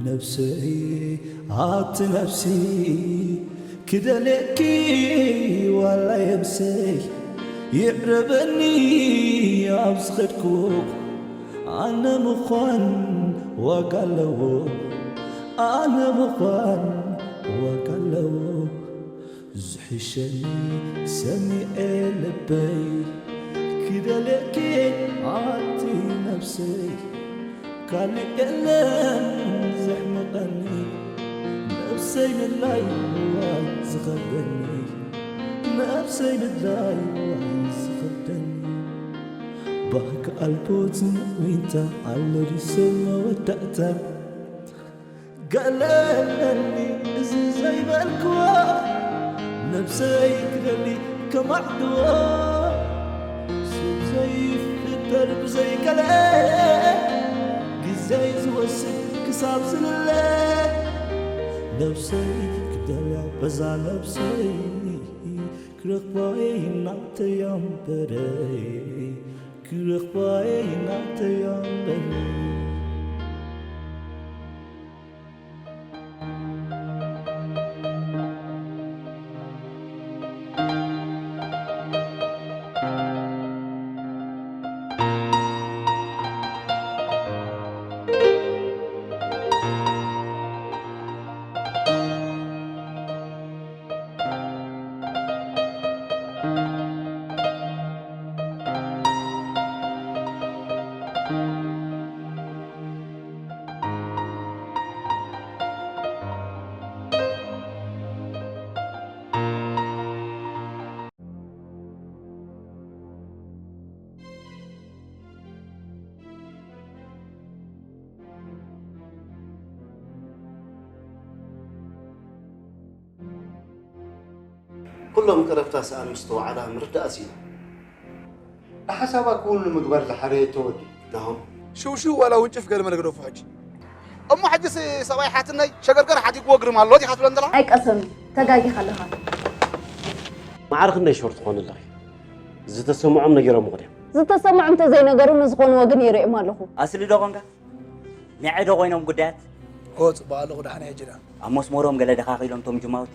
ነብሰይ ኣቲ ነብሲ ክደልየኪ ዋላ የብሰይ ይዕረበኒ ኣብ ዝኸድኩ ኣነ ምዃን ዋጋ ኣለዎ ኣነ ምዃን ዋጋ ኣለዎ ዝሕሸኒ ሰሚዐ ልበይ ክደልየኪ ኣቲ ነብሰይ ካልእ የለን ዘሕምቐኒ ነብሰይ ምድላይ ዋይ ዝኸብደኒ ነብሰይ ምድላይ ዋይ ዝኸብደኒ ባህኪ ኣልቦትን ዊንታ ኣሎ ድዩ ሰብ መወዳእታ ገለለኒ እዚ ዘይበልክዎ ነብሰይ ክደሊ ከማዕድዎ ስብ ዘይፍጠር ብዘይገለ ግዘይ ዝወስድ ክሳብ ዝልለ ነብሰይ ክደልያ በዛ ነብሰይ ክረኽባይ ናተያ እምበረይ ክረኽባይ ናተያ እምበረይ ኩሎም ቀረብታ ሰኣን ምስ ተዋዓላ ምርዳእ ኣስኢኑ። ንሓሳባ ክውን ንምግባር ዝሓረየ ተወዲ። ናሆም። ሽውሽው ዋላ ውንጭፍ ገለ መለ ግደፎ ሕጂ። እሞ ሕጂ ሰብኣይ ሓትነይ ሸገርገር ሓዲግዎ ግርም ኣሎ ዲኻ ትብለን ዘለኻ? ኣይቀሰኑ ተጋጊኻ ኣለኻ። ማዕረ ክንደይ ሾርት ትኾኒ ኣለኺ? ዝተሰምዖም ነጊሮምኺ ድዮም? ዝተሰምዖም እንተዘይነገሩኒ ዝኾንዎ ግን ይርእዮም ኣለኹ። ኣስሊ ዶ ኾንካ? ንዐ ዶ ኮይኖም ጉዳያት? ኦ ጽቡቕ ኣለኹ ደሓን እየ ጅዳ። ኣብ መስመሮም ገለ ደኻኺሎም እቶም ጅማውቲ።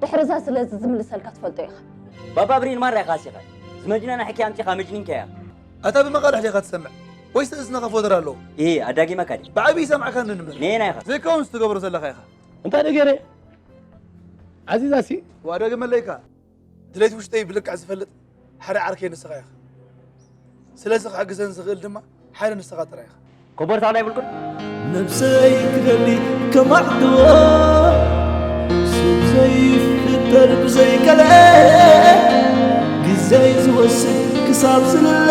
ድሕሪ እዛ ስለዚ ዝምልሰልካ ትፈልጦ ኢኻ። ባባ ብሪን ማራ ኢኻ ኣሲኻ። ዝመጅነና ሕክያ ኣምጺኻ መጅኒንካያ። ኣታ ብመቓልሕ ዲኻ ትሰምዕ ወይስ እዝንኻ ፎደር ኣለዎ? ኢሂ ኣዳጊመካ ድየ። ብዓብዪ ይሰምዓካኒ ንበር። ነየናይ ኢኻ? ዘይከውን ትገብሮ ዘለኻ ኢኻ። እንታይ ደገረ? ዓዚዛሲ? ዋእ ዳግመለይ ኢኻ። ድሌት ውሽጠይ ብልክዕ ዝፈልጥ ሓደ ዓርከይ ንስኻ ኢኻ። ስለዚ ክሕግዘኒ ዝኽእል ድማ ሓደ ንስኻ ጥራይ ኢኻ። ኮቦርታና ይብልኩን። ነብሰይ ክደሊ ከማዕድዎ ሰብ ዘይፍጠር ብዘይገለ ግዘይ ዝወስድ ክሳብ ዝልለ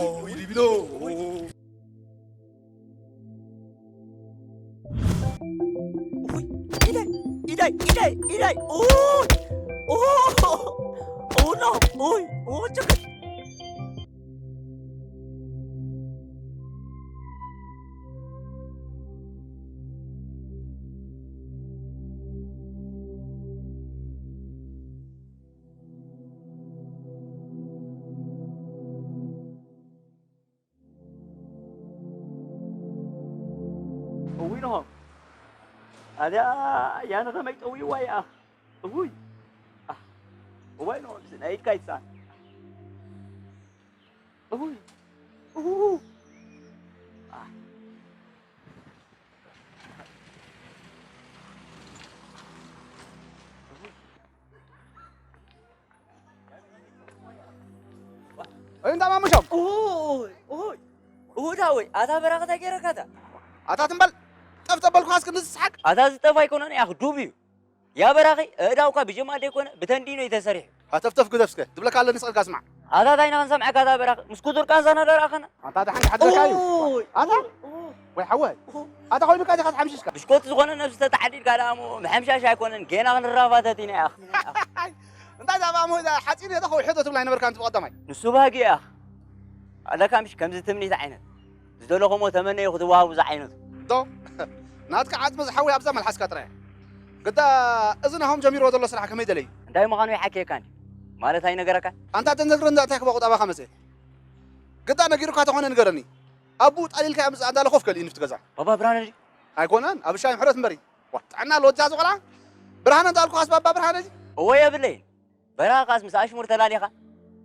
ኦይ፣ ሊቢዶ። ኦይ፣ ኢደይ፣ ኢደይ፣ ኢደይ፣ ኢደይ። ኦይ፣ ኦ፣ ኦ፣ ኖ፣ ኦይ፣ ኦ፣ ችግር። እውይ ንሆ። ኣድያ ያነ ከመይ ጠውይዋ ይኣ። እውይ። ኣህ። እዋይ ንሆ፣ ናይ ኢድካ ይትሳን። እውይ። እው። ኣህ። እንታይ ማሙሾም? ኦይ፣ ኦይ፣ ኦይ፣ ዳወይ፣ ኣታ በራኺ እንታይ ገይረካ ኣታ? ኣታ ትም በል፣ ጠፍ ተበልኩ፣ እስኪ ንስሓቅ። ኣታ ዝጠፍ ኣይኮነን፣ ያኽ ዱብ እዩ። ያ በራኺ፣ ኣእዳውካ ብጀማ ደይኮነ፣ ብተንዲኖ እዩ ተሰሪሑ። ሃተፍተፍ ግደፍ እስከ፣ ዝብለካ ኣለኒ፣ ስቕ ኢልካ ስማዕ። ኣታ እንታይ ኢና ክንሰምዓካ፣ ኣታ በራኺ? ምስ ኩቱር ቃንዛ ነደራኸና። ኣታ ደሓን ክሓድገካ እዩ። ኦይ፣ ኣታ? ኦይ፣ ወይ ሓወይ። ኦይ። ኣታ ኮይኑካ ዲኻ ትሓምሽሽካ? ብሽኮት ዝኾነ ነብሲ ተተዓዲድካ ደኣ እሞ፣ ምሕምሻሽ ኣይኮነን፣ ጌና ክንራፋተት ኢና፣ ያኽ። እንታይ እዛ ባእሞ እዛ ሓፂን እያ ተኸውሕቶ ትብላ ኣይነበርካን እቲ ብቐዳማይ? ንሱ ባህጊ እያ። ኣለካ ምሽ ከምዚ ትምኒት ዓይነት። ዝደለኹሞ ተመነዩ ክትወሃቡ ዝዓይነቱ። ዶ? ናትካ ዓፅሚ ዝሓዊ ኣብዛ መልሓስካ ጥራይ። ግዳ እዚ ናሆም ጀሚርዎ ዘሎ ስራሕ ከመይ ደለዩ? እንታይ ምዃኑ ይሓክየካ እንዲ? ማለት ኣይነገረካ? ኣንታ ተነግረኒ እንታይ ክባ ቁጠባኻ መፀ? ግዳ ነጊሩካ ተኾነ ንገረኒ። ኣቡ ጣሊልካ ምፅእ ኣንዳለ ኮፍ ከልእኒ ፍቲ ገዛ። ባባ ብርሃነ ድዩ? ኣይኮነን፣ ኣብ ሻሂ ምሕረት እምበሪ። ዋ፣ ጥዕና ለወጃ ዝቆላ? ብርሃነ እንዳልኩኻስ ባባ ብርሃነ ድዩ? እወ የብለይን። በረኻ ከኣስ ምስ ኣሽሙር ተላሊኻ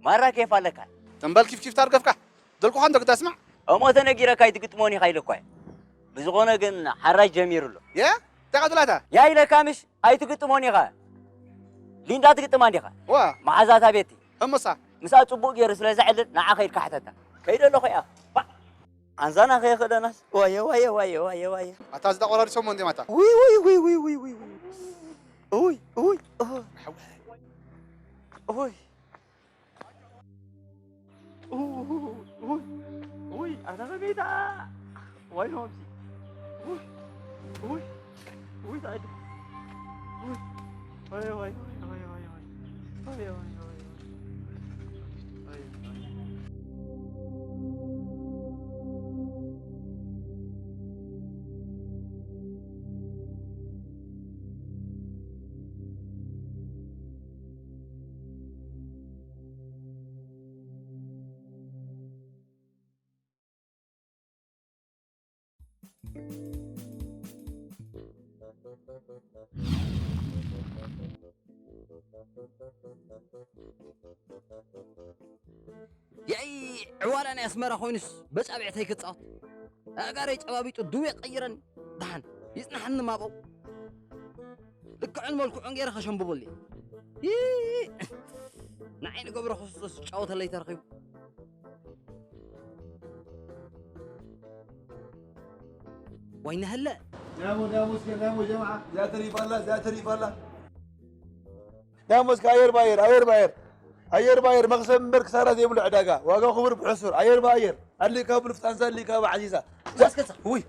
ማራ ኬፍ ኣለካ። ተንበል ኪፍኪፍ ታርገፍካ። ደልኩኻ እንዶ ግዳ ስማዕ። እሞ ተነጊረካ ኣይትግጥሞን ኢኻ ኢለኳ እየ። ብዝኾነ ግን ሓራጅ ጀሚሩ ኣሎ። የ? እንታይ ቀትላታ? ያ ኢለካ ምሽ ኣይትግጥሞን ኢኻ። ሊንዳ ትግጥማ እንዲኻ። ዋ። መዓዛታ ቤቲ። እሞሳ? ምስኣ ጽቡቕ ገይሩ ስለ ዘዕልል ንዓ ከይድካ ሕተታ። ከይደ ኣለኹ እያ። ባ-፣ ኣንዛና ከየኽእለናስ። ዋየ፣ ዋየ፣ ዋየ፣ ዋየ፣ ዋየ። ኣታ እዚ ተቆራሪሶሞ እንዲም ኣታ። ውይ፣ ውይ፣ ውይ። ኡይ፣ ኡይ፣ ኡይ። ኡይ። ኡይ፣ ኡይ፣ ኣታ ከመይታ? ዋይ ኖምሲ። ኡይ፣ ኡይ፣ ኡይ፣ ታይደ። ኡይ፣ ኡይ፣ ኡይ። ያይ ዕዋላ ናይ ኣስመራ ኮይኑስ በጻብዕተይ ክጻወት ኣእጋረይ ጨባቢጡ ድዌ ቀይረን ደሓን ይጽናሓኒ ማበው ልክዕን መልክዑን ገይረ ከሸንብበሉ እየ። ይይ! ንዓይ ንገብረ ክርስቶስ ዝጫወተለይ ተረኺቡ። ወይነ ህለ! ናሞ፣ ናሞ፣ እስከ ናሞ ጀማዓ፣ እዚኣ ተሪፋ ኣላ፣ እዚኣ ተሪፋ ኣላ። ናሞ እስከ ኣየር ባየር፣ ኣየር ባየር። ኣየር ባየር፣ መኽሰብ እምበር ክሳራ ዘይብሉ ዕዳጋ። ዋጋ ክቡር ብሕሱር። ኣየር ባየር። ኣድሊካ ብሉፍጣንሳ፣ ኣድሊካ ብዓዚዛ። እስከ፣ እስከ። ውይ።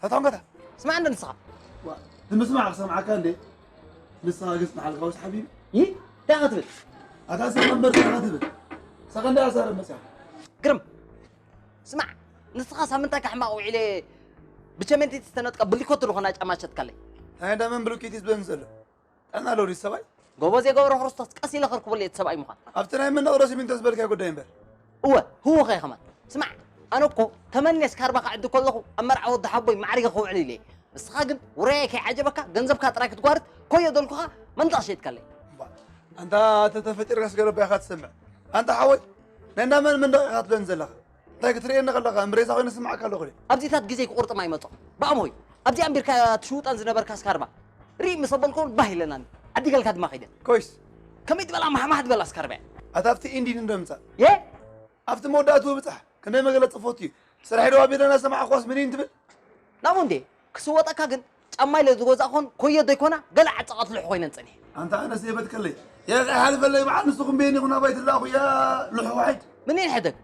ኣታ ኸንከታ? ስማዕ እንደ ንስኻ። ዋ፣ ንምስማዕ ክሰምዓካ እንዴ? ንስኻ ግን ጽናሕ ኣልካ ወስ ሓቢቢ። ይህ? እንታይ ኸትብል? ኣታ ሰብ መንበር እንታይ ኸትብል? ሰኸንዳ ኣሳረ መጽያ። ግርም። ስማዕ፣ ንስኻ ሳምንታ ካሕማቕ ውዒለ ብቸመንቲቲ ዝተነጥቀ ብሊኮት ዝኾና ጫማ ሸጥካለይ። ናይ እንዳ መን ብሉኬት እዩ ዝበን ዘሎ? ጥዕና ኣለዎ ድዩ ሰብኣይ? ጎበዜ ገብረ ክርስቶስ ቀስ ኢለ ከርክበሉ እየ እቲ ሰብኣይ ምዃን። ኣብቲ ናይ መነቕሎ ሲሚንቶ ዝበልካዮ ጉዳይ እምበር። እወ፣ ህወኸ እየ ከማን። ስማዕ፣ ኣነ እኮ ተመኔ ስካርባ ክዕዲ ከለኹ ኣብ መርዓ ወዲ ሓቦይ ማዕሪገ ክውዕል ኢለ እየ። ንስኻ ግን ውራየይ ከይዓጀበካ ገንዘብካ ጥራይ ክትጓርት ኮዮ ደልኩኻ መንጠቕ ሸይጥካለይ። እባ፣ ኣንታ ተተፈጢርካስ ገለ እባ ኢኻ ትሰምዕ። ኣንታ ሓወይ፣ ናይ እንዳ መን መንደቕ ኢኻ ትብለኒ ዘለኻ? እንታይ ክትርእየኒ ከለኻ እምብሬዛ ኮይኑ ስምዓካ ኣለኹ ድየ? ኣብዚታት ግዜ ክቁርጥም ኣይመጾ። ብኣሞይ፣ ኣብዚኣ ኣንቢርካ ትሽውጠን ዝነበርካ ስካርባ ርኢ ምስ ኣበልኩ ባህ ኢለናኒ። ዓዲ ገልካ ድማ ከይደ። ኮይስ? ከመይ ትበላ ማሕማሕ ትበላ ስካርባ እያ። ኣታ ኣብቲ ኢንዲን እንዶ ምጻእ። የ? ኣብቲ መወዳእትኡ ብጻሕ። ክንደይ መግለጺ ፈትዩ። ስራሕ ዶ ኣቢለና ሰማዕኳስ ምን ትብል? ናሙ እንዴ፣ ክስወጠካ ግን ጫማ ኢለ ዝገዛእኩን ኮዮ ዘይኮና ገለ ዓጸቓት ልሑ ኮይነን ጸኒሐ። ኣንታ ኣነስ የበትከለይ። የቐ ሓልፈለይ በዓል ንስኹም ቤን ይኹን ኣባይ ትላኹ ያ ልሑ ዋሒድ። ምን ይንሕደግ?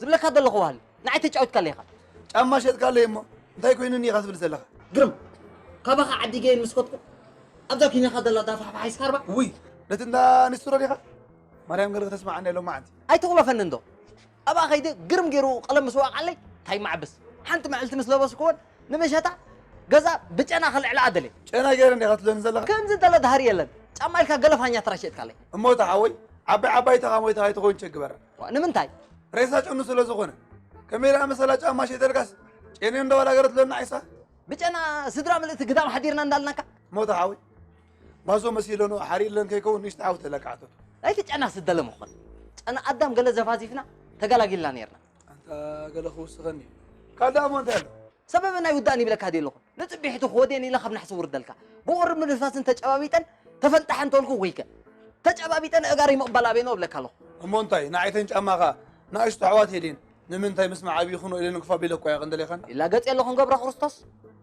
ዝብለካ ዘለኹ ባህሊ። ንዓይ ተጫዊትካለይ ኢኻ። ጫማ ሸጥካለይ እሞ እንታይ ኮይኑኒ ኢኻ ትብል ዘለኻ? ግርም፣ ካባኻ ዓዲገ ምስ ከድኩ ኣብዛ ኪናኻ ዘላ ዳፋሕፋሕ ይስካርባ። ውይ፣ ነቲ እንዳ ኣንስትሮ ዲኻ? ማርያም ገለ ከተስምዓና ኢሎም መዓንቲ። ኣይተኹለፈኒ እንዶ። ኣብኣ ከይደ ግርም ገይሩ ቀለም ምስ ወቕዓለይ፣ እንታይ ማዕብስ። ሓንቲ መዕልቲ ምስ ለበስኩወን፣ ንምሸታ ገዛ ብጨና ክልዕልኣ ደልየ። ጨና ገይረ እንዲኻ ትብለኒ ዘለኻ? ከምዚ ደለ ድሃር የለን። ጫማ ኢልካ ገለ ፋኛ ትራይ ሸጥካለይ። እሞ እታ ሓወይ፣ ዓባይ ዓባይ ተኻሞይታ ኣይትኸውን ቸግበራ። ዋ፣ ንምንታይ? ሬሳ ጨኑ ስለ ዝኾነ። ከመይ ደኣ መሰላ ጫማ ሸይጠልካስ፣ ጨንዮ እንዳወላገረ ትብለና ዓይሳ? ብጨና ስድራ ምልእቲ ግዳም ሓዲርና እንዳልናካ። እሞ እታ ሓወይ፣ ባዞ መሲለኖ ሓሪለን ከይከውን ንእሽቶ ዓውተ ለቃዕተቱ። ናይቲ ጨና ስደለ ምኾን። ጨና ኣዳም ገለ ዘፋዚፍና ተገላጊልና ነይርና። ኣንታ ገለ ክውስኸኒ እዩ። ካልእ ደኣ እሞ እንታይ ኣሎ? ሰበበ ናይ ውዳእን ይብለካ ድየ ኣለኹ? ንጽቢሒቱ ክወድየን ኢለ ካብ ናሕሲ ውርደልካ። ብቑሪ ምንፋስን ተጨባቢጠን ተፈንጣሐን ተወልኩ ወይከ። ተጨባቢጠን እጋሪ ምቕባል ኣበይ ነው እብለካ ኣለኹ። እሞ እንታይ ንዓይተን ጫማኻ ንኣሽቱ ኣሕዋት ሄድን ንምንታይ ምስ መዓብይኹ ነው ኢለን ክፋ ቢለ እኮ እየ ቀንደሌኻን። ይላገጽ የለኹን ገብረ ክርስቶስ።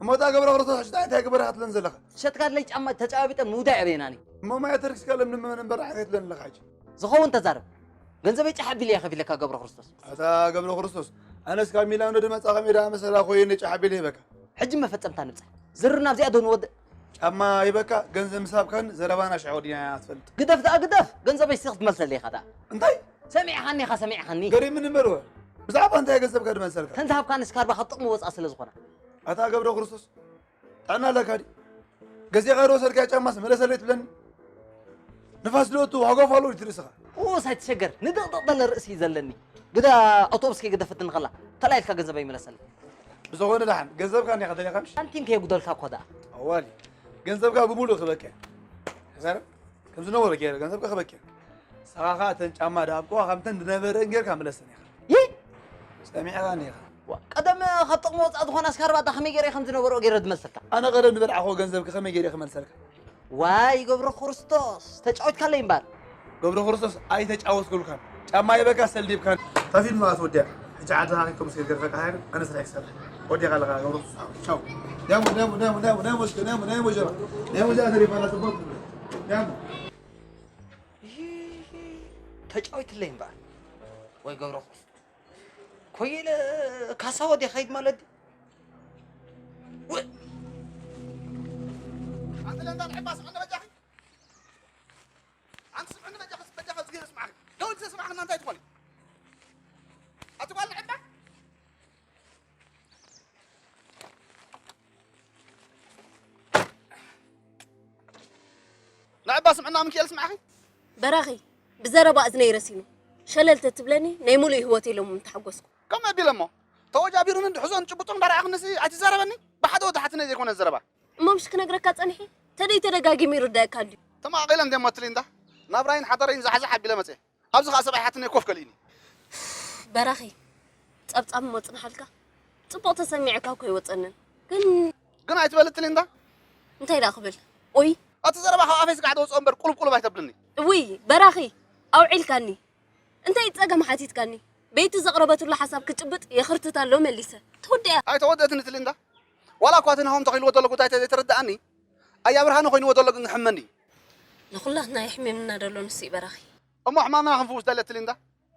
እሞ እታ ገብረ ክርስቶስ ሕጂ እንታይ እንታይ ግበራ ክትለን ዘለኻ? ሸጥካ ድለይ ጫማ ተጨባቢጠን ምውዳይ ኣበየናኒ። እሞ ማይ ተርክስካ ለም ንምመን እምበር ሓተት ለን ኣለኻ ሕጂ። ዝኸውን ተዛረብ። ገንዘበይ ጫሕ ኣቢለ እየ ከፊለካ ገብረ ክርስቶስ። ኣታ ገብረ ክርስቶስ፣ ኣነስ ካብ ሚላኖ ድመጻ ከመይ ደኣ መሰላ ኮይነ ጫሕ ኣቢለ ይበካ። ሕጂ መፈጸምታ ንብጻሕ። ዝርና ኣብዚኣ ዶ ንወድእ? ጫማ ይበካ፣ ገንዘብ ምስ ሃብካን ዘረባና ሽዑ ወዲና ኢና ትፈልጥ። ግደፍ ደኣ ግደፍ፣ ገንዘበይ ስኽ ትመልሰለይ ኢኻ ደኣ። እንታይ? ሰሚዕኻኒ ኢኻ፣ ሰሚዕኻኒ። ገሪምኒ እምበር ወ፣ ብዛዕባ እንታይ ገንዘብካ ድመልሰልካ? ተን ዝሃብካኒ ስካርባ ካብ ጥቕሚ ወጻእ ስለ ዝኾና። ኣታ ገብረ ክርስቶስ፣ ጥዕና ኣለካ ድዩ? ገዚእካ ዶ ወሰድካዮ ጫማስ መለሰለይ ትብለኒ? ንፋስ ዶ እቱ ሃጓፍ ኣሎ ድዩ እቲ ርእስኻ? ኡስ ኣይትሸገር፣ ንድቕድቕ በለ ርእሲ እዩ ዘለኒ። ግዳ ኣውቶቡስ ከይገደፈትኒ ከላ፣ ተላኢልካ ገንዘበይ ይመለሰለይ። ብዝኾነ ደሓን፣ ገንዘብካ እኒኻ ደሊኻ ምሽ? ሳንቲም ከየጉደልካ እኮ ደኣ። ኣዋሊ፣ ገንዘብካ ብምሉእ ክበቅዕ። ተዛረብ፣ ከም ዝነበሮ ገይረ ገንዘብካ ክበቅዕ። ንስኻ ኸኣ እተን ጫማ ድሃብኩኻ ከምተን ዝነበረን ጌርካ ምለሰን ኢኻ። ይህ! ሰሚዕኻኒ ኢኻ። ዋ፣ ቀደም ካብ ጥቕሚ ወጻኢ ዝኾና ስካርባታ ከመይ ገይረ ከም ዝነበርኦ ገይረ ዝመልሰልካ? ኣነ ቀደም ዝበልዓኽዎ ገንዘብኪ ከመይ ገይረ ክመልሰልካ? ዋይ ገብረ ክርስቶስ፣ ተጫዊትካለይ እምበር። ገብረ ክርስቶስ ኣይተጫወትኩልካን። ጫማ ይበካ ሰልዲብካን። ታፊድ ማለት ወዲያ። ሕጂ ዓድኻ ከይከምስ ገርገር ፈቃ ሃይር፣ ኣነ ስራሕ ይሰርሕ። ወዲያ ካለኻ ገብረ ክርስቶስ። ቻው። ዳሙ፣ ዳሙ፣ ዳሙ፣ ዳሙ፣ ዳሙ፣ እስከ ዳሙ፣ ዳሙ፣ ጀራ። ዳሙ፣ ጀራ ተሪፋ ላ ጽቡቅ። ዳሙ። ይሂ፣ ተጫዊትለይ እምበር። ወይ ገብረ ክርስቶስ። ኮየለ ካሳ ወዲያ ኸይድ ማለት ድዩ? ወ-፣ ኣንተ ለንዳ ንዕባ ስምዕኒ በጃኺ። ኣንተ ስምዕኒ በጃኺ፣ በጃኺ ዝገይረ ስምዓኺ። ደው ኢልኪ ስምዓኺ፣ እናንታይ ትኾኒ? ኣቲ ጓል ንዕባ? ንዕባ ስምዕና ምክኤል ስምዓኺ። በራኺ፣ ብዘረባ እዝነይ ረሲኑ። ሸለል ተትብለኒ፣ ናይ ሙሉእ ህይወተይ ሎሚ ምተሓጎስኩ። ከምኡ ኣቢለ እሞ፣ ተወጃቢሩኒ ድሕዞን ጭቡጡን እንዳረኣኽንሲ ኣይትዛረበኒ? ብሓደ ወዲ ሓትነይ ዘይኮነ ዘረባ። እሞ ምሽ ክነግረካ ጸኒሐ? ተደይ ተደጋጊሙ ይርዳእካ እንድዩ። ተማቒለ እንደ ሞትሊ እንዳ፣ ናብራይን ሓዳረይን ዛሕዛሕ ኣቢለ መጽየ። ኣብዚ ኸኣ ሰብኣይ ሓትነይ ኮፍ ከልእኒ። በራኺ፣ ጸብጻብ እሞ ጽንሓልካ። ጽቡቕ ተሰሚዕካ እኮ ይወጸንን። ግን ግን ኣይትበልትሊ እንዳ? እንታይ ደኣ ክብል? ኡይ። እቲ ዘረባ ካብ ኣፈይ ስጋዕ ተውፅኦ እምበር ቁልብ ቁልብ ኣይተብልኒ። እውይ፣ በራኺ፣ ኣውዒልካኒ። እንታይ ጸገም ሓቲትካኒ? ቤቲ ዘቕረበትሉ ሓሳብ ክጭብጥ የኽርትት ኣሎ መሊሰ። ተወዲኣ። ኣይተወደእትኒ ትሊ እንዳ? ዋላ እኳ እቲ ናሆም ተኺልዎ ዘሎ ጉዳይ እንተዘይተረድኣኒ፣ ኣያ ብርሃነ ኮይንዎ ዘሎ ግን ሕመኒ እዩ። ንኹላትና የሕምምና ዘሎ ንሱ እዩ በራኺ። እሞ ሕማምና ክንፍውስ ደልያ ትሊ እንዳ?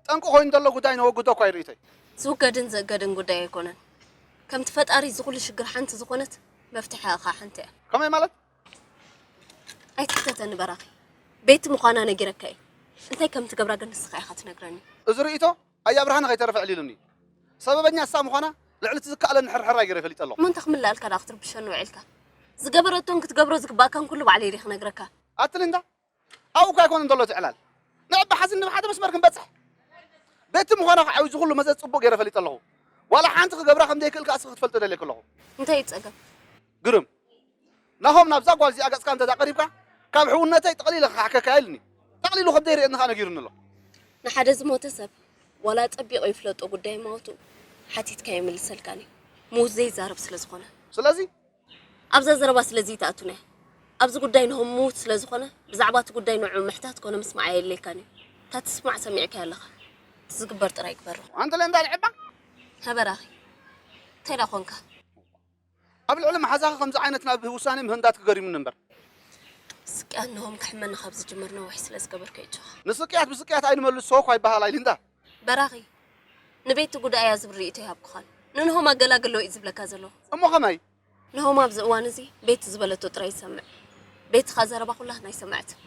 ጠንቂ ኮይኑ ዘሎ ጉዳይ ነወግዶ እኳ ይርእቶይ። ዝውገድን ዘእገድን ጉዳይ ኣይኮነን። ከምቲ ፈጣሪ እዚ ኩሉ ሽግር ሓንቲ ዝኾነት መፍትሒ እኻ ሓንቲ እያ። ከመይ ማለት? ኣይትሕተተኒ በራኺ። ቤቲ ምዃና ነጊረካ እየ። እንታይ ከም ትገብራ ግን ንስኻ ኢኻ ትነግረኒ። እዚ ርእይቶ ኣያ ብርሃነ ከይተረፈ ዕሊሉኒ። ሰበበኛ እሳ ምዃና ልዕሊ እቲ ዝከኣለኒ ሕርሕራይ ገይረ ፈሊጠ ኣለኹ። እሞ እንታይ ክምልኣልካ ደኣ ክትርብሸኒ ውዒልካ? ዝገበረቶን ክትገብሮ ዝግባእካን ኩሉ ባዕለይ እየ ክነግረካ። ኣትሊ እንዳ ኣብኡ እኳ ኣይኮነን ዘሎ እቲ ዕላል። ንዕባ ሓዚኒ ብሓደ መስመር ክንበጽሕ። ቤቲ ምዃና ከዓ እዚ ኩሉ መዘዝ ጽቡቕ ገይረ ፈሊጠ ኣለኹ። ዋላ ሓንቲ ክገብራ ከም ዘይክእል ከኣ እስኺ ክትፈልጦ ደልየ ኣለኹ። እንታይ እዩ ጸገም? ግርም። ናሆም፣ ናብዛ ጓል እዚኣ ገጽካ እንተ ኣቕሪብካ፣ ካብ ሕውነተይ ጠቕሊለ ክሓከካ ኢልኒ። ጠቕሊሉ ከም ዘይርእየኒ ከኣ ነጊሩኒ ኣሎ። ንሓደ ዝሞተ ሰብ ዋላ ኣጸቢቑ ይፍለጦ ጉዳይ ማውቱ ሓቲትካ ይምልሰልካን እዩ። ምዉት ዘይዛረብ ስለ ዝኾነ። ስለዚ ኣብዛ ዘረባ ስለ ዘይትኣቱን እያ። ኣብዚ ጉዳይ ናሆም ምዉት ስለ ዝኾነ ብዛዕባ እቲ ጉዳይ ንዕኡ ምሕታት ኮነ ምስማዕ ኣየድልየካን እዩ። እታ ትስማዕ ሰሚዕካያ ኣለኻ። እቲ ዝግበር ጥራይ ግበሮ። ኣንተ ለእንዳ ልዕባ ተበራኺ እንታይ ደኣ ኮንካ? ኣብ ልዕሊ መሓዛኺ ከምዚ ዓይነት ናብ ውሳኔ ምህንዳት ክገሪሙኒ እምበር። ስቅያት ናሆም ክሕመኒ ካብ ዝጅምር ነዊሕ ስለ ዝገበርኩ እጆኻ። ንስቅያት ብስቅያት ኣይንመልሶ እኳ ይበሃል ኣይልንዳ። በራኺ ንቤቲ ጉዳይ እያ ዝብል ርእይቶ ይሃብኩኻን። ንንሆም ኣገላግሎ እዩ ዝብለካ ዘለኹ። እሞ ከመይ? ናሆም ኣብዚ እዋን እዚ ቤቲ ዝበለቶ ጥራይ ይሰምዕ። ቤቲ ከኣ ዘረባ ኩላትና ኣይሰምዐትን።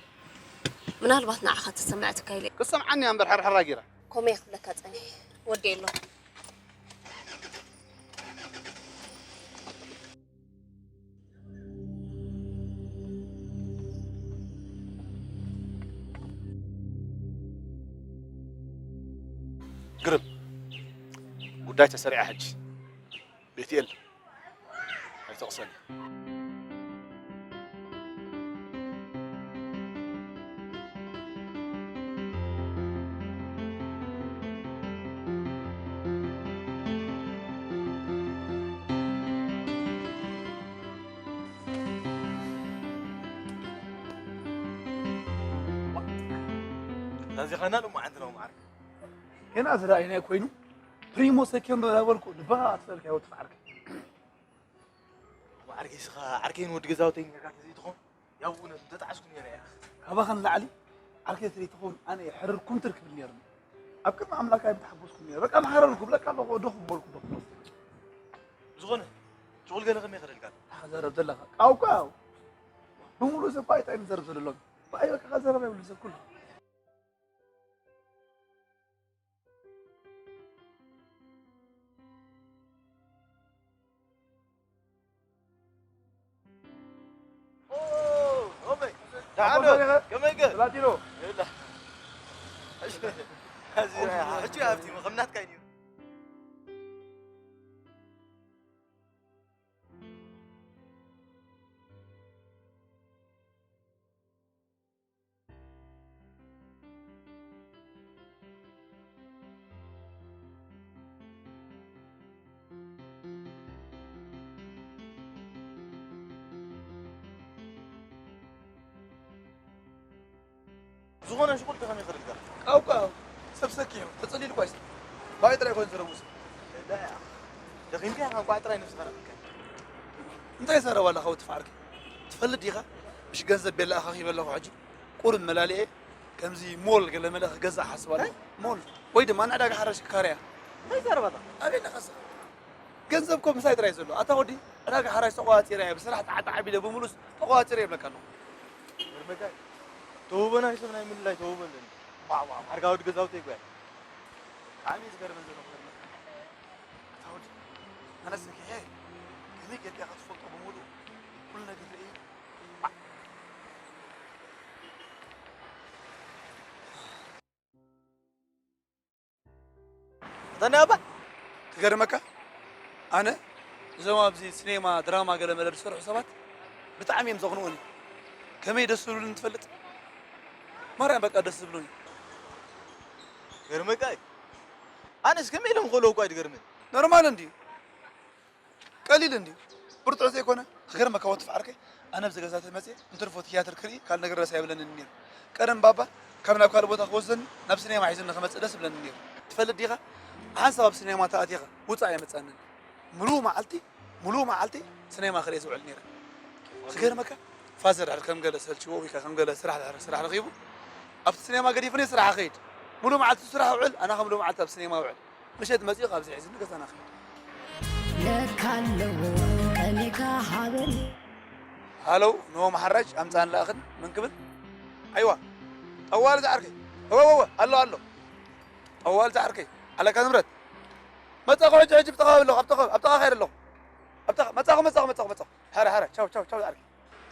ምናልባት ንዓኻ ተሰምዐትካ ኢለ። ክሰምዓኒ እያ እምበር ሕርሕር ኣጊራ። ከምኡ እየ ክብለካ ጸኒሐ። ወዲ የሎ። ግርም ጉዳይ ተሰሪዓ ሕጂ። ቤትኤል ኣይተቕሰኒ። እዚኻና ሎማዓንቲ ነው ማዕረ። ገና ዝረኣይናዮ ኮይኑ ፕሪሞ ሰኪንዶ ዳበልኩ ልባ ኣትፈልካ ይወት ዓርከይ። ዓርከይ ስኻ ዓርከይን ወዲ ገዛውተይን ጌርካ ተዘይትኾን ያው እውነት እንተጣዕስኩ ነይረ እያ። ካባኻ ንላዕሊ ዓርከይ ተዘይትኸውን ኣነ የሕርርኩም ትርክብል ነይርኒ። ኣብ ቅድሚ ኣምላክ ኣይምተሓጎስኩም ነይረ። በቃ መሓረርኩ ብለካ ኣለኹ ዶኹም በልኩ ዶኹም። ዝኾነ ሽቁል ገለ ከመይ ይኸደልካ? ተኸዘረብ ዘለኻ ቃውቃው ብምሉእ ሰብ ባይታ እዩ ዝዘርብ ዘሎ። ብኣይ በቃ ከዘረብ የብሉ ሰብ ኩሉ። ኦ፣ ኦመይ። ደሓን ዶ? ከመይ ገ? ላቲኖ። ይላ። ሕጂ ሃብቲ ከም ናትካ እዩ። ዝኾነ ሽቁል ከመይ ይኽእል ጋር? ቃው ቃው፣ ሰብ ሰኪሑ፣ ተጸሊሉ እኳ ይስራሕ። ባይ ጥራይ ኮይኑ ዝረቡ ሰብ። ደኺምካ ኢኻ፣ እንቋዕ ጥራይ ነብስኻ ረኺብካ። እንታይ ዘረባ ኣለኻ ወዲ ፋዕርኪ? ትፈልጥ ዲኻ? ምሽ ገንዘብ ቤላ ኣኻኺበ ኣለኹ ሕጂ። ቁሩብ መላልኤ፣ ከምዚ ሞል ገለ መለ ክገዛእ ሓስብ ኣለኹ። እንታይ? ሞል። ወይ ድማ ንዕዳጋ ሓራሽ ክካረያ። እንታይ ዘረባ ኣለኻ? ኣበይ ኣለኻ እዛ? ገንዘብ እኮ ምሳይ ጥራይ ዘሎ። ኣታ ወዲ፣ ዕዳጋ ሓራሽ ተቋጺረ እየ፣ ብስራሕ ጣዕጣዕ ኣቢለ ብምሉስ ተቋጺረ ይብለካ ኣለኹ። ገርመካ እዩ። ተውህቦ ናይ ሰብ ናይ ምልላይ ተውህቦ ኣለኒ። ዋው፣ ዋው፣ ኣርጋዊ ገዛውተይ ጓይ። ብጣዕሚ እዩ ዝገርመን ዘሎ ክገርመካ። ኣታ ወዲ፣ ኣነ ሰኪሐ፣ ከመይ ጌርካ ኢኻ ትፈልጦ ብምሉእ? ኩሉ ነገር ርእዩ። ኣታ ናይ ኣባ ክገርመካ፣ ኣነ እዞም ኣብዚ ሲኔማ ድራማ ገለ መለ ዝሰርሑ ሰባት ብጣዕሚ እዮም ዘቕንኡኒ። ከመይ ደስ ዝብሉኒ ትፈልጥ? ማርያም በቃ ደስ ዝብሉኒ። ገርመካ እዩ። ኣነስ ከመይ ኢሎም ክእልዎ እኳ እዩ ዝገርመኒ። ኖርማል እንድዩ። ቀሊል እንድዩ። ብርቱዕ ዘይኮነ። ክገርመካ ወዲ ፋዕርከይ፣ ኣነ ኣብዚ ገዛ ተመፅየ እንትርፎ ትያትር ክርኢ ካልእ ነገር ደስ ኣይብለንን ነይሩ። ቀደም ባባ ካብ ናብ ካልእ ቦታ ክወስደኒ ናብ ሲኔማ ሒዙኒ ክመፅእ ደስ ይብለኒ ነይሩ። ትፈልጥ ዲኻ? ሓንሳብ ኣብ ሲኔማ ተኣቲኻ ውፃእ ኣይመፅኣንን። ምሉእ መዓልቲ፣ ምሉእ መዓልቲ ሲኔማ ክርኢ ዝውዕል ነይረ። ዝገርመካ ፋዘር ድሕሪ ከም ገለ ሰልችዎ ወይ ከዓ ከም ገለ ስራሕ ድሕሪ ስራሕ ረኺቡ ኣብቲ ሲኔማ ገዲፉኒ ስራሕ ኸይድ። ምሉእ መዓልቲ ስራሕ ውዕል፣ ኣና ከም ምሉእ መዓልቲ ኣብ ሲኔማ ውዕል። ምሸት መፂኡ ካብዚ ሒዙኒ ገዛና ኸይድ። ለካ ኣለዎ ከኔካ ሃበን። ሃለው፣ ንሆም ሓራጅ ኣምፃን ለኣኽን ምን ክብል? ኣይዋ፣ ጠዋል ዝዓርከይ። እወ፣ እወ፣ እወ፣ ኣሎ፣ ኣሎ። ጠዋል ዝዓርከይ። ኣለካ ንብረት። መፃኹ ሕጂ፣ ሕጂ ብጥቓ ኣለኹ፣ ኣብ ጥቓ፣ ኣብ ጥቓ ኸይድ ኣለኹ። ኣብ ጥቓ፣ መፃኹ፣ መፃኹ፣ መፃኹ፣ መፃኹ። ሓረ፣ ሓረ፣ ቻው፣ ቻው፣ ቻው ዝዓርከይ።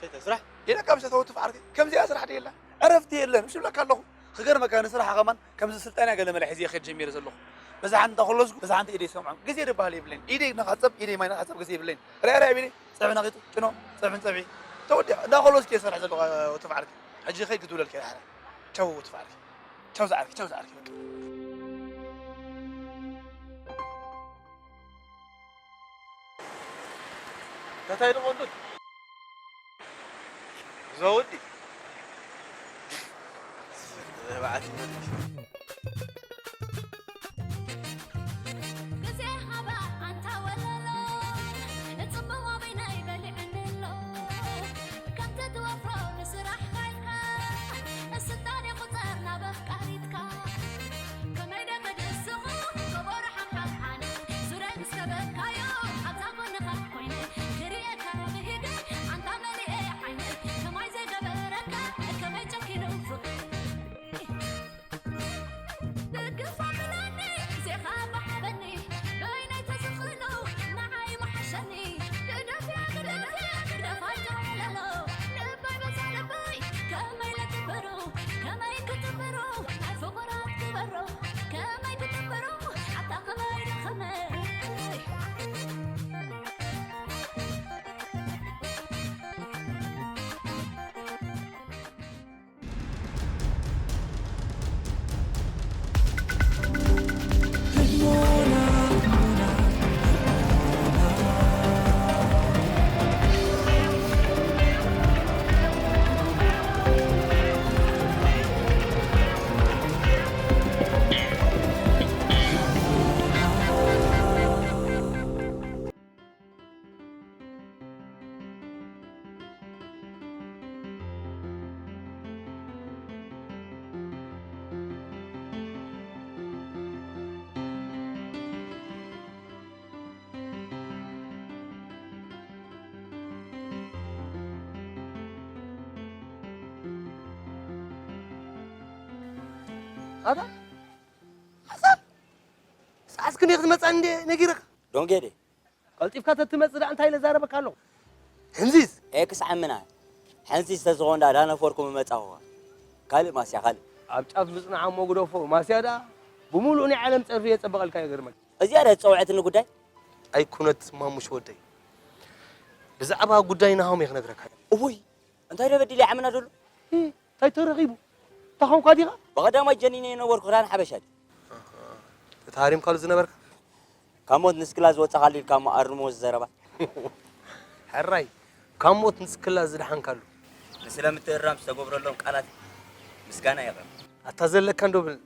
እንታይ ስራሕ? ኢለካ ምሸት ወትፍ ዓርከይ። ከምዚኣ ስራሕ ድየላ? ዕረፍቲ የለን። ምሽ ብለካ ኣለኹ። ክገርመካ ንስራሕ ከማን ከምዚ ስልጠና ገለ መለ ሒዘ ይኸድ ጀሚረ ዘለኹ። ብዝሓ እንዳ ኮለስኩ ብዝሓ እንተ ኢደይ ይሰምዖም። ግዜ ድበሃል የብለይን። ኢደይ ንኻጸብ፣ ኢደይ ማይ ንኻጸብ ግዜ የብለይን። ርያ ርያ ቢለይ፣ ጸብሒ ነኺቱ፣ ጭኖ፣ ጸብሒ ጸብሒ። ተወዲኣ። እንዳ ኮለስኩ እየ ዝሰርሕ ዘለኹ፣ ወዲ ፈዓርከ። ሕጂ ከይድ ክትብለልከ ኢለ ሓራ። ቻው፣ ወዲ ፈዓርከ። ቻው ዝዓርከ፣ ቻው ዝዓርከ፣ በቃ። እንታይ ደኾንዱት? ዘውዲ። ግዜ ሃባ ኣንታ ወለሎ፣ ንጽምዋ በይናይ በሊዕኒ ኣሎ። ከምቲ ትወፍሮ ንስራሕ ካይድካ፣ ስልጣን ይቑጸር ናብ ኣፍቃሪትካ። ከመይ ደመድስኹ፣ ከበሮ ሓምሓም ሓነ፣ ዙረይ ምስ ከበብካዮ፣ ኣብዛ ጎንኻ ኮይነ፣ ክርእየካ ብሂገ፣ ኣንታ መሊኤ ዓይነ፣ ከማይ ዘይገበረካ፣ ከመይ ጨኪኑ ፍቕሪ። ኣታ ሓሳብ ሰዓት ክንደይ ክትመጻ እንደ ነጊረካ? ዶንጌዴ። ቀልጢፍካ ተትመጽእ ደኣ እንታይ ኢለ ዛረበካ ኣለኹ? ሕንዚዝ። ኤክስ ዓምና። ሕንዚዝ ተዝኾን ደኣ ዳነፈርኩም እመጻኹ። ካልእ ማስያ፣ ካልእ። ኣብ ጫፍ ምጽናዕ እሞ ግደፎ። ማስያ ደኣ ብምሉእ ናይ ዓለም ጸርፊ የጸበቐልካ ይገርመካ። እዚኣ ደኣ ዝጸውዐትኒ ጉዳይ? ኣይኩነት ማሙሽ ወደይ። ብዛዕባ ጉዳይ ናሆም እየ ክነግረካ። እውይ፣ እንታይ ዶ በዲለ ዓምና ደሎ? ሂ፣ እንታይ ተረኺቡ? ታኾንኳ ዲኻ? ብቐዳማይ ጀኒነ የነበርኩ ክዳን ሓበሻ ድዩ? ኣሃ፣ እቲ ሃሪምካሉ ዝነበርካ? ካብ ሞት ንስክላ ዝወጻኻሉ ኢልካ እሞ ኣርሞ እዚ ዘረባ። ሕራይ፣ ካብ ሞት ንስክላ ዝደሓንካሉ። ንስለ ምትእርራም ዝተገብረሎም ቃላት ምስጋና የቕርብ። ኣታ ዘለካ እንዶ ብል።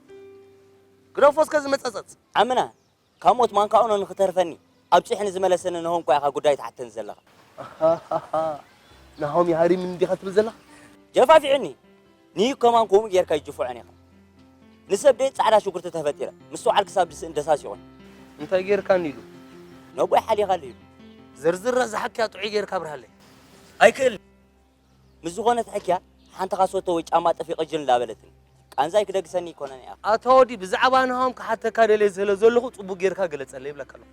ግደፎ እስከ ዝመጸጸጽ። ዓምና፣ ካብ ሞት ማንካኡ ንኽተርፈኒ ኣብጺሑ ንዝመለሰኒ ናሆም እኳ ኢኻ ጉዳይ ትሓተኒ ዘለኻ። ኣሃሃሃ። ናሆም ይሃሪምኒ ዲኻ ትብል ዘለኻ? ጀፋፊዑኒ። ንዩ ከማን ከምኡ ጌርካ ይጅፍዖን ኢኻ። ንሰብ ደይ ጻዕዳ ሽጉርቲ ተፈጢረ ምስ በዓል ክሳብ ድስእን ደሳሲቑኒ። እንታይ ጌርካኒ ኢሉ? ነቦይ ሓሊኻሉ ኢሉ። ዘርዝራ ዝሓክያ ጥዑይ ጌርካ ኣብርሃለይ። ኣይክእልን። ምስ ዝኾነ ተሐኪያ ሓንቲ ካሶቶ ወይ ጫማ ጠፊቐ ጅል እንዳበለትኒ። ቃንዛይ ክደግሰኒ ኣይኮነን እያ። ኣታ ወዲ፣ ብዛዕባ ናሆም ክሓተካ ደልየ ስለ ዘለኹ ጽቡቕ ጌርካ ግለጸለይ ይብለካ ኣለኹ።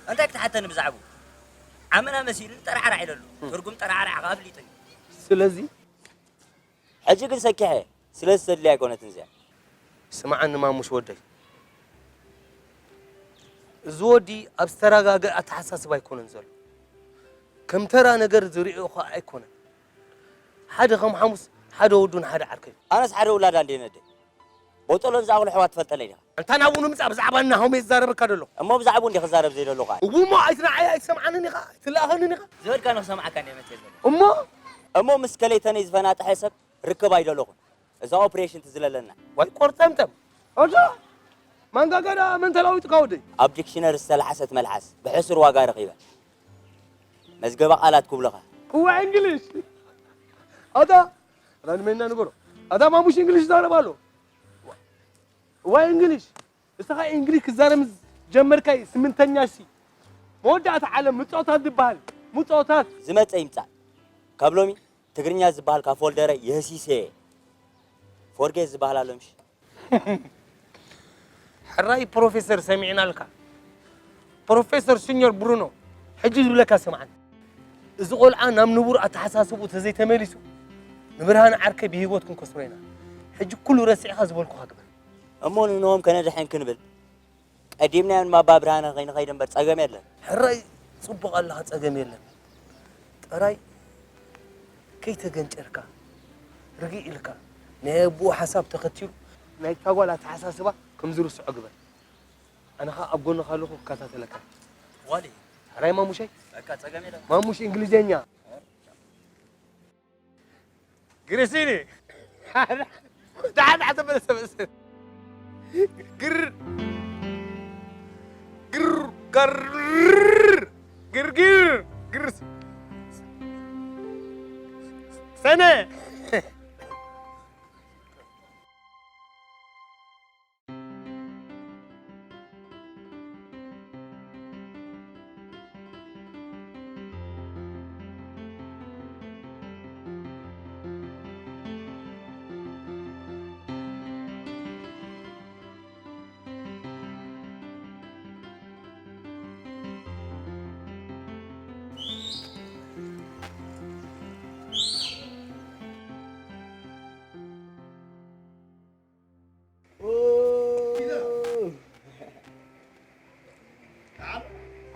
እንታይ ክትሓተኒ ብዛዕባኡ? ዓመና መሲሉኒ ጠራዕራዕ ኢለሉ። ትርጉም ጠራዕራዕ ከኣ ኣፍሊጡኒ። ስለዚ? ሕጂ ግን ሰኪሐ፣ ስለዚ ተድልያ ኣይኮነትን እዚኣ። ስምዓኒ ማሙሽ ወደይ። እዚ ወዲ ኣብ ዝተረጋገ ኣተሓሳስባ ኣይኮነን ዘሎ። ከም ተራ ነገር ዝርእዮ ኸኣ ኣይኮነን። ሓደ ከም ሓሙስ፣ ሓደ ወዱን ሓደ ዓርከይ። ኣነስ ሓደ ውላዳ እንዴ ነደ። ቦጦሎን ዝኣኽሉ ኣሕዋት ትፈልጠለይ ዲኻ? ኣንታ ናብኡ ንምጻእ ብዛዕባ ናሆም እየ ዝዛረበካ ዘለኹ። እሞ ብዛዕባኡ እንዴ ክዛረብ ዘይደለኹ ኣነ? እው እሞ ኣይትንዓይ ኣይትሰምዓንን ኢኻ፣ ኣይትለኣኸንን ኢኻ። ዝበልካ ንኽሰምዓካ እንዴ መጽየ ዘለኹ። እሞ? እሞ ምስ ከለይተነይ ዝፈናጥሐ ሰብ ርክብ ኣይደለኹን። እዛ ኦፕሬሽን ትዝለለና። ዋይ ቆርጠምጠም። ኣታ ማንጋጋ ደኣ መን ተላዊጥካ ወደይ? ኣብ ዲክሽነሪ ዝተላሕሰት መልሓስ ብሕሱር ዋጋ ረኺበ። መዝገበ ቃላት ክብሉኻ። እዋይ እንግሊሽ። ኣታ ራንመና ንገሮ። ኣታ ማሙሽ እንግሊሽ ይዛረብ ኣሎ። እዋይ እንግሊሽ። እስኻ እንግሊሽ ክዛረብ ምስ ጀመርካይ ስምንተኛ ሲ። መወዳእታ ዓለም ምጾታት ዝበሃል። ምጾታት። ዝመጸ ይምጻእ። ካብ ሎሚ ትግርኛ ዝበሃል ካብ ፎልደረይ የህሲሰ እየ። ፎርጌት ዝበሃል ኣሎ ምሽ? ሕራይ ፕሮፌሰር ሰሚዕናልካ። ፕሮፌሰር ሲኞር ብሩኖ፣ ሕጂ ዝብለካ ስምዓኒ። እዚ ቆልዓ ናብ ንቡር ኣተሓሳስብኡ ተዘይተመሊሱ፣ ንብርሃን ዓርከይ ብህይወት ክንከስሮ ኢና። ሕጂ ኩሉ ረሲዕኻ ዝበልኩኻ ግበር። እሞ ንኖም ከነድሕን ክንብል፣ ቀዲምናዮ ንማባ ብርሃነ ከይንኸይድ እምበር ጸገም የለን። ሕራይ ጽቡቕ ኣለኻ፣ ጸገም የለን። ጥራይ ከይተገንጨርካ፣ ርግእ ኢልካ፣ ናይ ኣቦኡ ሓሳብ ተኸቲሉ፣ ናይታ ጓል ኣተሓሳስባ ከም ዝርስዖ ግበር። ኣነ ኸኣ ኣብ ጎንኻ ኣለኹ ክከታተለካ። ዋሊ። ሕራይ ማሙሸይ? በቃ ጸገም የለን። ማሙሽ እንግሊዝኛ። ግሪሲኒ። ዳሓን ዳሓን ተመለሰ መሰል። ግር፣ ግር፣ ገር፣ ግርግር፣ ግር፣ ሰነ።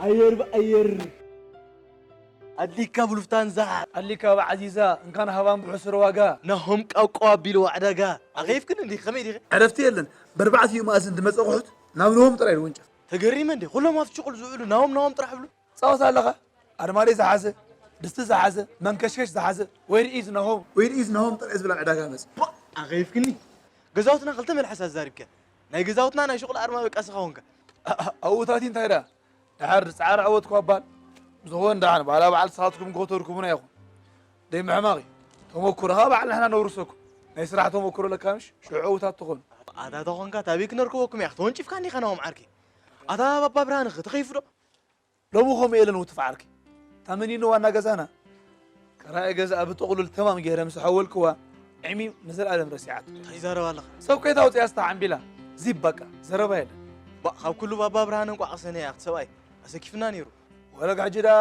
ኣየር ብኣየር። ኣድሊካ ብሉፍታንዛ። ኣድሊካ ብዓዚዛ፣ እንካን ሃባን ብሕሱር ዋጋ። ናሆም ቃውቃው ኣቢልዎ ዕዳጋ። ኣኸይፍክን እንዲ፣ ከመይ ዲኺ? ዕረፍቲ የለን። በርባዕቲኡ መኣዝን ዝመጸ ኣቑሑት ናብ ናሆም ጥራይ ንወንጨፍ። ተገሪመ እንዲ፣ ኩሎም ኣብቲ ሽቁል ዝውዕሉ ናሆም ናሆም ጥራሕ ብሉ። ጻወት ኣለኻ? ኣርማድዮ ዝሓዘ፣ ድስቲ ዝሓዘ፣ መንከሽከሽ ዝሓዘ፣ where is ናሆም? Where is ናሆም ጥራይ ዝብል ኣብ ዕዳጋ መጽ። ቧ! ኣኸይፍክኒ። ገዛውትና ክልተ መልሓስ ኣዛሪብካ። ናይ ገዛውትና ናይ ሽቁል ኣርማ በቃ ስኻ ኾንካ። ኣ-፣ ኣ-፣ ኣብኡታቲ እንታይ ደኣ? ድሓር ጻዕሪ ዕወት እኳ ባል። ብዝኾን ደሓን፣ ባላ በዓል ንስኻትኩም ክኸተርኩምና ኢኹም። ደይ ምሕማቕ እዩ። ተመኩሮ ኸኣ በዓል ንሕና ነውርሰኩም። ናይ ስራሕ ተመኩሮ ለካ ምሽ? ሽዑ ዕዉታት ትኾኑ። ኣታ ተኾንካ፣ ታበይ ክነርክበኩም እያ? ተወንጪፍካ እንዲኻ ናሆም ዓርኪ። ኣታ ባባ ብርሃንኸ ተኸይፉ ዶ? ሎሚ ኸምኡ የለን ውትፍ ዓርኪ። እታ መኒኖ ዋና ገዛና? ከራኢ ገዛኣ ብጥቕሉል ተማም ገይረ ምስ ሓወልክዋ፣ ዕሚም ንዘለኣለም ረሲዓቶ። እንታይ ይዛረብ ኣለኻ? ሰብ ከይታ ኣውፂኣ ስታ ዓምቢላ። ዚብ በቃ፣ ዘረባ የለን። ባ፣ ካብ ኩሉ ባባ ብርሃነ እንቋዕ ቀሰነ እያ፣ ኣኽቲ ሰብኣይ። ኣሰኪፍና ነይሩ። ወረግ ሕጂ ደኣ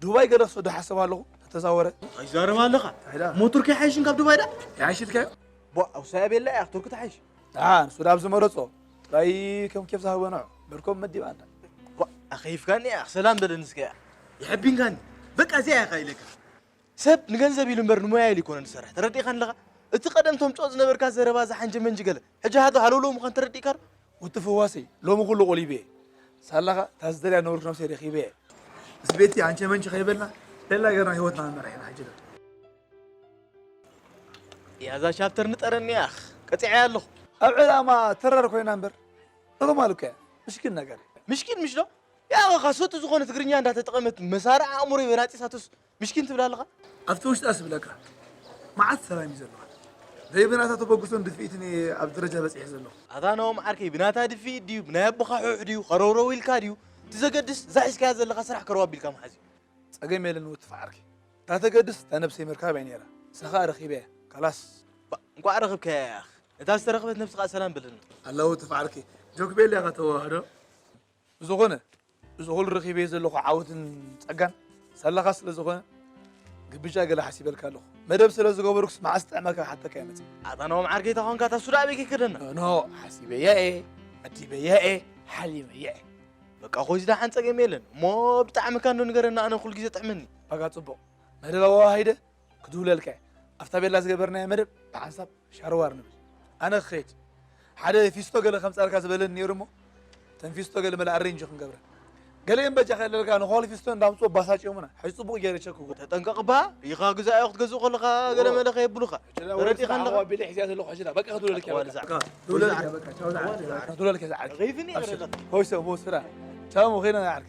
ዱባይ ገለ ክሰዶ ሓሰብ ኣለኹ፣ ተተዛወረ። እንታይ ይዛረብ ኣለኻ? እንታይ ደኣ? እሞ ቱርኪ ሓይሽን ካብ ዱባይ ደኣ? ይሓይሽልካዮ? ባ፣ ኣብ ሳያ ቤላ እያ፣ ቱርኪ ትሓይሽ። ደሓን፣ እሱ ዳብ ዝመረጾ ጥራይ ከም ኬፍ ዝሃቦ ንዑ። በርኮም መዲባ ኣንዳ። ዋ፣ ኣኸይፍካኒ እያ፣ ሰላም በለኒ እስከ። ይሕቢንካኒ። በቃ እዚኣ እያ ኢለካ። ሰብ ንገንዘብ ኢሉ እምበር ንሞያ ኢሉ ይኮነን ዝሰርሕ። ተረዲእካኒ ኣለኻ? እቲ ቀደም ተምጽኦ ዝነበርካ ዘረባ ዝሓንጀ መንጅ ገለ። ሕጂ ሃዶ ሃለውለው ምዃን ተረዲእካ ዶ? ውትፍ ህዋሰይ፣ ሎሚ ኩሉ ቆሊበ እየ። ሳላኻ፣ እታ ዝደልያ ነበርኩ ነብሰይ ረኺበ እየ። ምስ ቤቲ ኣንቸ መንቸ ከይበልና፣ ደላ ገርና ህይወትና ንመርሕ ኢና ሕጂ ዶ። ያዛ ቻፕተር ንጠረኒ ያኽ፣ ቀጺዐያ ኣለኹ። ኣብ ዕላማ ተራር ኮይና እምበር፣ ኖርማል እኮ እያ። ምሽኪን ነገር። ምሽኪን ምሽ ዶ? ያኸ፣ ኻሶት ዝኾነ ትግርኛ እንዳተጠቐመት መሳርዕ ኣእምሮ ይበናጢሳቶስ ምሽኪን ትብላ ኣለኻ? ኣብቲ ውሽጣ ስብለካ፣ መዓት ሰላም እዩ ዘለዋ። ዘይብናታ ተበግሶን ድፍኢትን እየ ኣብ ደረጃ በጺሐ ዘለኹ። ኣታ ናሆም ዓርከይ፣ ብናታ ድፍኢት ድዩ፣ ብናይ ኣቦኻ ሑሕ ድዩ፣ ኸረውረው ኢልካ ድዩ? እቲ ዘገድስ፣ እዛ ሒዝካያ ዘለኻ ስራሕ ከረው ኣቢልካ ምሓዝ እዩ። ጸገም የለን ውትፍ ዓርከይ። እታ ተገድስ፣ እታ ነብሰይ ምርካብ እያ ነይራ። ንሳ ኸኣ ረኺበያ። ካላስ። ባ-፣ እንቋዕ ረኸብካያ ያኽ። እታ ዝተረኽበት ነብሲ ኸኣ ሰላም በለልና። ኣለዉ ውትፍ ዓርከይ። ጆክ ቤላ ኢኻ ተዋህዶ። ብዝኾነ፣ እዚ ኹሉ ረኺበዮ ዘለኹ ዓወትን ጸጋን ሳላኻ ስለ ዝኾነ፣ ግብጃ ገለ ሓሲበልካ ኣለኹ። መደብ ስለ ዝገበርኩስ መዓስ ጥዕመካ ክሓተካ ይመጽእ። ኣታ ናሆም ዓርከይ ተኾንካ፣ እታ ሱዳ ኣበይ ከይከደና? ኖ፣ ኖ፣ ሓሲበያ እየ፣ መዲበያ እየ፣ ሓሊመያ እየ። በቃ፣ ኾይስ ደሓን ጸገም የለን። እሞ ብጣዕምካ እንዶ ንገረና፣ ኣነ ኩሉ ግዜ ጥዕመኒ። በቃ፣ ጽቡቕ። መደብ ኣወሃሂደ ክድውለልካ እየ። ኣብታ ቤላ ዝገበርናዮ መደብ ብሓንሳብ ሻርዋር ንብል። ኣነ ክኸይድ። ሓደ ፊስቶ ገለ ከምጻልካ ዝበለኒ ነይሩ እሞ፣ እተን ፊስቶ ገለ መለ ኣሬንጅ ክንገብረን። ገለ እየን በጃ ከለልካ ንኾል ፊስቶ እንዳምጽኡ ኣባሳጭዮምና። ሕጂ ጽቡቕ ገይረ ቸክኩ። ተጠንቀቕ እባ፣ ሪኢኻ ግዛዮ ክትገዝእ ከለኻ ገለ ኦ። መለ ከየብሉኻ። ሕጂ ዳ ተረዲእካ ወዲ ኣለኻ? ሰዓት ኣቢለ ሒዝያ ዘለኹ ሕጂ ዳ። በቃ ክትብለልክ እያ፣ ኣዋል በቃ። ዛዕባ። በቃ፣ ክትብለልክ እያ፣ በቃ። ቻው፣ ዛዕባ። ኣዋል ዛዕባ። ክትብለልክ እያ፣ ዛዕባ። ረኺብኒ እየ፣ ኣሽር። ረለኻ። ሆይ ሰብ፣ ሆይ ስራ። ቻው፣ ሞኺና ንዓርክ።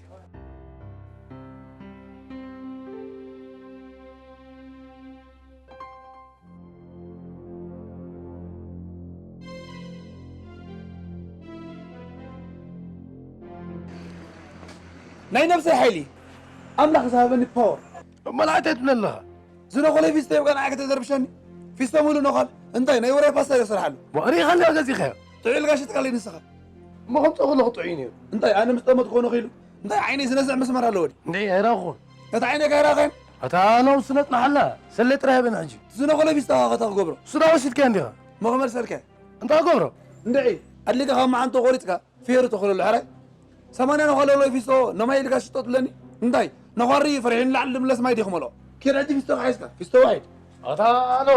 ናይ ነብሰይ ሓይሊ ኣምላኽ ዝሃበኒ ፓወር። እሞ ንዓይ እንታይ ትብለኒ ኣለኻ? ዝነኾለይ ፊስቶ ይብቃ ንዓይ ከተዘርብሸኒ? ፊስቶ ሙሉእ ነዃል። እንታይ ናይ ወራይ ፓስታ እየ ዝሰርሓሉ? ሪኢኻለዮ ገዚእኻዮ? ጥዑይ ኢልካ ሽጥካለይ ንስኻ። እሞ ከምጽኦ ከለኹ ጥዑይ ነይሩ። እንታይ ኣነ ምስ ጠመትኩ ኮነ ኺሉ? እንታይ ዓይነይ ዝነዝዕ መስመር ኣለዎ ድዩ? እንድዒ ኣይረኣኹን። ነቲ ዓይነይ ካይረኣኻን? ኣታ ኖም ስነ ጽናሓላ፣ ሰለይ ጥራይ ሃበኒ ሕጂ። ዝነኾለይ ፊስታ ኸታ ክገብሮ? እሱ ዳ ወሲድካዮ እንዲኻ? እሞ ክመልሰልካ? እንታይ ክገብሮ? እንድዒ ኣድሊካ ካብ መዓንቶ ቆሪጽካ ፍየሩ ተኽለሉ ሕራይ? ሰማንያ ነዃለሎ ፊስቶ ነማይ ኢልካ ሽጦ ትብለኒ? እንታይ? ነዃሪ ፈሪሑ ንላዕሊ ድምለስ ማይ ዲኹመሎ? ኪድ ሕጂ ፊስቶ ሒዝካ፣ ፊስቶ ዋሒድ። ኣታ ኣሎ፣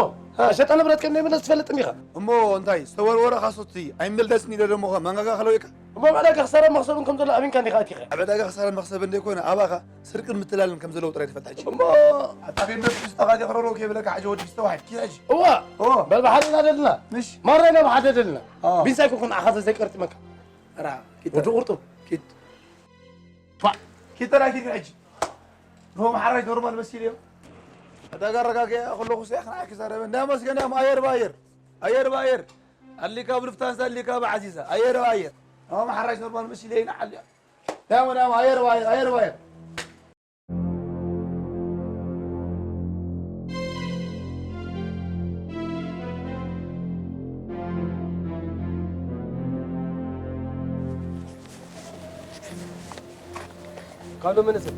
ሸጣ ንብረት ከም ዘይምለስ ትፈልጥ እንዲኻ። እሞ እንታይ? ዝተወርወረ ካሶቲ ኣይምልደስን ኢለ ደሞ ኸ መንጋጋ ከለዊካ? እሞ ኣብ ዕዳጋ ክሳራን መኽሰብን ከም ዘሎ ኣሚንካ እንዲኻ ኣቲኻ። ኣብ ዕዳጋ ክሳራን መኽሰብን ዘይኮነ፣ ኣባኻ ስርቅን ምትላልን ከም ዘለዎ ጥራይ ትፈልጥ ሕጂ። እሞ ኣታ ከይድ ነቲ ፊስቶኻ ዲኽረሮ ከይብለካ ሕጂ ወዲ ፊስቶ ዋሒድ። ኪድ ሕጂ። እዋ፣ እዎ። በል ብሓደ ኢና ደልና። ምሽ? ማራ ኢና ብሓደ ደልና። ኣዎ። ቢንሳይ ኩኩን ዓኻ ዘይቀርጥመካ። ራ፣ ኪድ ወዲ ቁርጡ። ኪድ። ፋ! ኪተራ ኪድ ሕጂ። ንሆም ሓራጅ ኖርማል መሲል እዮም። ዕዳጋ ኣረጋግያ ከለኹ ሲያ ክና ክዛረበ። እንዳ መስገን እዮም ኣየር ባየር። ኣየር ባየር። ኣሊካ ብሉፍታንሳ ኣሊካ ብዓዚዛ። ኣየር ባየር። ንሆም ሓራጅ ኖርማል መሲል እዮም ንዓል እዮም። ዳሞ ዳሞ ኣየር ባየር፣ ኣየር ባየር። ካልእ መንእሰይ።